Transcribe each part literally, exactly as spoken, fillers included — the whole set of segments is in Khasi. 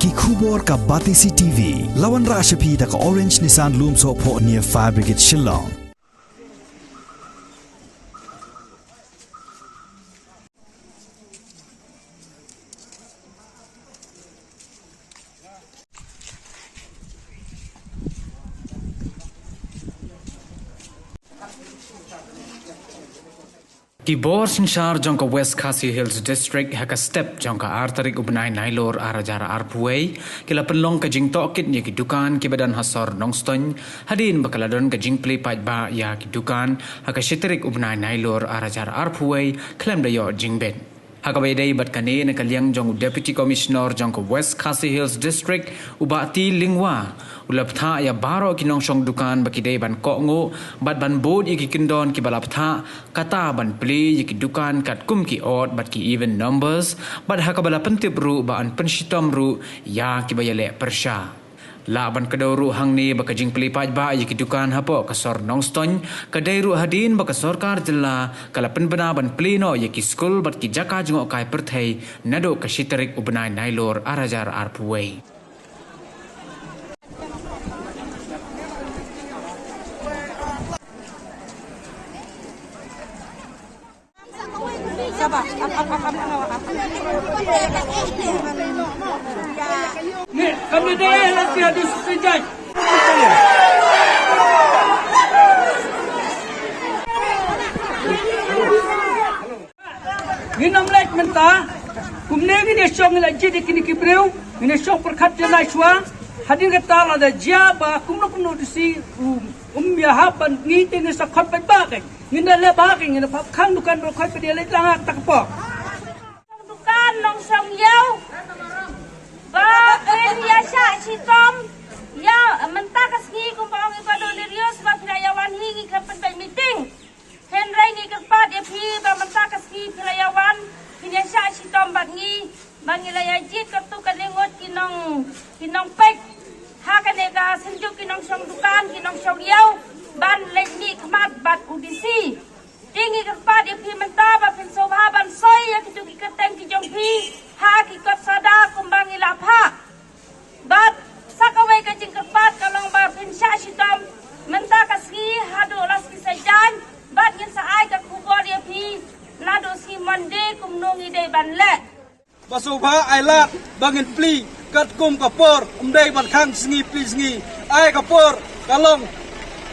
Ki khubor ka Batesi T V. La wanrah sha phi da ka Orange Nissan Lumsohphoh near Fire Brigade Shillong. Ki bor synshar jong ka West Khasi Hills District ha ka step jong ka ar tarik u bnai Nailur ar hajar arphew wei ki la pynlong ka jingtohkit ïa ki dukan kiba don ha sor Nongstoiñ, hadien ba ka la don ka jingplie paidbah ïa ki dukan ha ka shi tarik u bnai Nailur ar hajar arphew wei khlem da ïoh jingbit. Ha kaba ïadei bad kane, na ka liang jong u Deputy Commissioner jong ka West Khasi Hills District, u Bah T Lyngwa, u la bthah ïa baroh ki nongshong dukan ba ki dei ban kohnguh bad ban bud ïa ki kyndon kiba la bthah, kata ban plie ïa ki dukan katkum ki odd bad ki even numbers, bad ha kaba la pyntip ruh ba yn pynshitom ruh ïa kiba ïaleh pyrshah. Lah ban kdew ruh hangne ba ka jingplie paidbah ïa ki dukan hapoh ka sor Nongstoiñ ka dei ruh hadien ba ka sorkar jylla ka la pynbna ban plie noh ïa ki skul bad ki jaka jngohkai pyrthei naduh ka shi tarik u bnai Nailur ar hajar arphew wei. Ni, kami dei lah tiada sesuai. Ngin ym leit mynta. Kumne ngin ïa shong, ngin la jied ïa kine ki briew, ngin ïa shong pyrkhat ïa la shuwa. Hadien kata lada jia ba kumno kumno disi, um, um ïa hap ban ngi te ngin sa khot paidbah kein. Ngin da leh bha kein, ngin da pynkhang dukan baroh khoit pat ïa leit lang ha kata ka por. Dukan nongshong ïew ba phin ïa shah shitom ïa mynta ka sngi, kumba ong i Bah Donius ba phi la ïa wan hi, ngi khlem pynbeit meeting. Hynrei ngi kyrpad ïa phi ba mynta ka sngi phi la ïa wan, phin ïa shah shitom bad ngi, ba ngi la ïa jied katto katne ngut ki nong, ki nongpeit ha kane ka synjuk ki nongshong dukan, ki nongshong ïew ban leit mihkhmat bad u D C. Te ngi kyrpad ïa phi mynta ba phin sngewbha ban soi ïa kito ki kyrteng ki jong phi ha ki kot SADA kumba ngi la phah. Bad sa kawei ka jingkyrpad ka long ba phin shah shitom mynta ka sngi haduh la sngi Saitjaiñ, bad ngin sa ai ka khubor ïa phi naduh sngi Monday kumno ngi dei ban leh. Ba sngewbha ai lad ba ngin plie katkum ka por, ym dei ban khang sngi plie sngi. Ai ka por ka long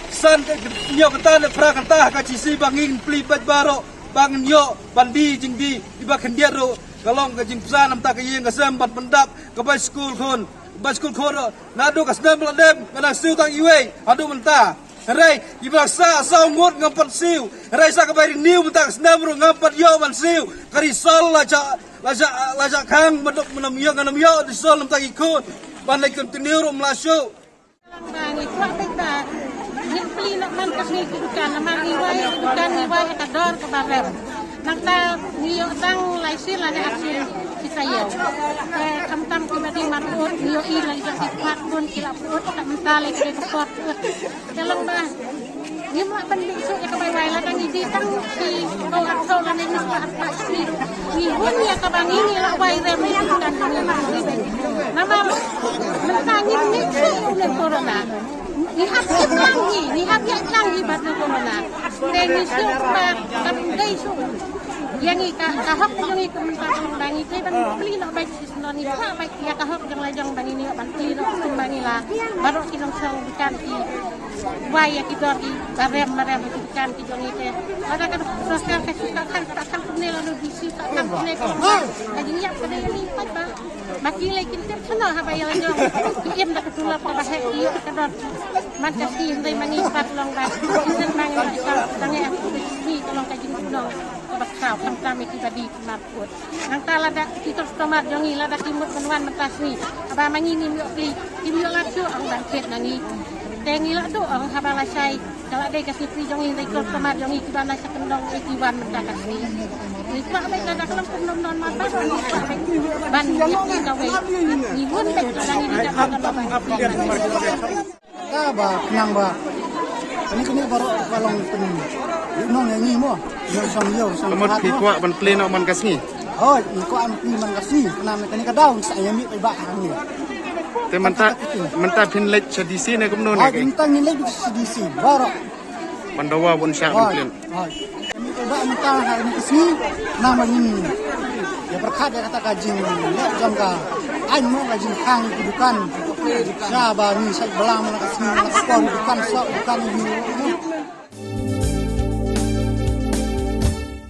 san, hynñiew kynta ne phra kynta ha ka shisha ba ngin plie beit baroh, ba ngin ïoh ban die jingdie, iba khyndiat ruh ka long ka jingpynsan namar ka ïing ka sem ban pyndap ka bai skul khun, bai skul khun ruh. Naduh ka snem ba la dep nga dang siew tang iwei haduh mynta. Hynrei iba la sah saw ngut ngam pat siew. Hynrei sa ka bai renew mynta ka snem ruh ngam pat ïoh ban siew. Ka result la jah, la jah, la jah khang, mynta ngam ïoh, ngam ïoh result mynta ki khun ban leit continue ruh ym lah shuh. Ba ngi kwah beit ba ngin plie noh man ka sngi ki dukan, namar ngi wai ki dukan, ngi wai ha ka dor kaba rem. Nangta ngi ïoh tang lai sien lane ar sien ki taïew. Te khamtam kiba die markhmat ngi ïohi la jong ki khmat bun ki la pyut, te mynta lei ki dei ka por pyut. Te long ba ngim lah ban mih shuh ïa ka bai wai, lada ngi die tang ki ko ar phew lane ngi spah ar phew sngi ruh ngi hun ïa kaba ngi, ngi lah wai rem ïa ki dukan jong ngi. Namar mynta ngim mih shuh ïa une u corona. Ngi hap shim lang ngi, ngi hap ïaid lang ngi bad u corona. Te ngi shu ba kam dei shuh ïa ngi ka, ka hok jong ngi ka mynta ka long ba ngi dei ban plie noh beit shisha, ngi kwah beit ïa ka hok jong la jong ba ngin ïoh ban plie noh kumba ngi la. Baroh ki nongshong dukan ki wai ïa ki dor kiba rem marem ïa ki dukan ki jong ngi te. Lada ka sorkar ka shu ka khang, ka khang kumne, lada D C ka khang kumne, ka long ba ka jingïap ka dei ïa ngi pat ba. Ba ki lei kin tip shano haba ïa la jong ki im da ka tulop kaba heh, ki ïoh ka dor man ka sngi, hynrei ma ngi pat long ba ki tip ma ngi ba ka dang ïa ka sngi ka long ka jingkynnoh kaba khraw, khamtam ïa kiba die ki markhmat. Nangta lada ki customer jong ngi lada ki mut ban wan mynta sngi, haba ma ngi ngim ïoh plie, kim ïoh lad shuh ong ban thied na ngi. Te ngi la duh ong haba lashai ka la dei ka sngi plie jong ngi, hynrei customer jong ngi kiba na sha kyndong eh ki wan mynta ka sngi. Ngi kwah beit lada ka long kumno kumno ma ba ngi kwah beit ban ïa ka wei. Ngi hun beit lada ngi dei ban. Ka ba khnang ba kane kane baroh ka long pynïaid nong ïa ngi mo. Ïa shong ïew shong. Ka mut phi kwah ban plie noh man ka sngi? Hoi, ngi kwah ban plie man ka sngi, namar kane ka daw ngi sa ïa mih paidbah hangne. Te mynta, mynta phin leit sha D C ne kumno ne? Hoi, mynta ngin leit sha D C baroh. Ban dawa ban shah ban kren. Hoi. Mih paidbah mynta ha kane ka sngi, namar ngin ïa pyrkhat ïa kata ka jingleh jong ka aiñ mo, ka jingkhang ki dukan sha ba ngin shait bylla man la ka sngi, man la ka por, dukan soh, dukan ïew.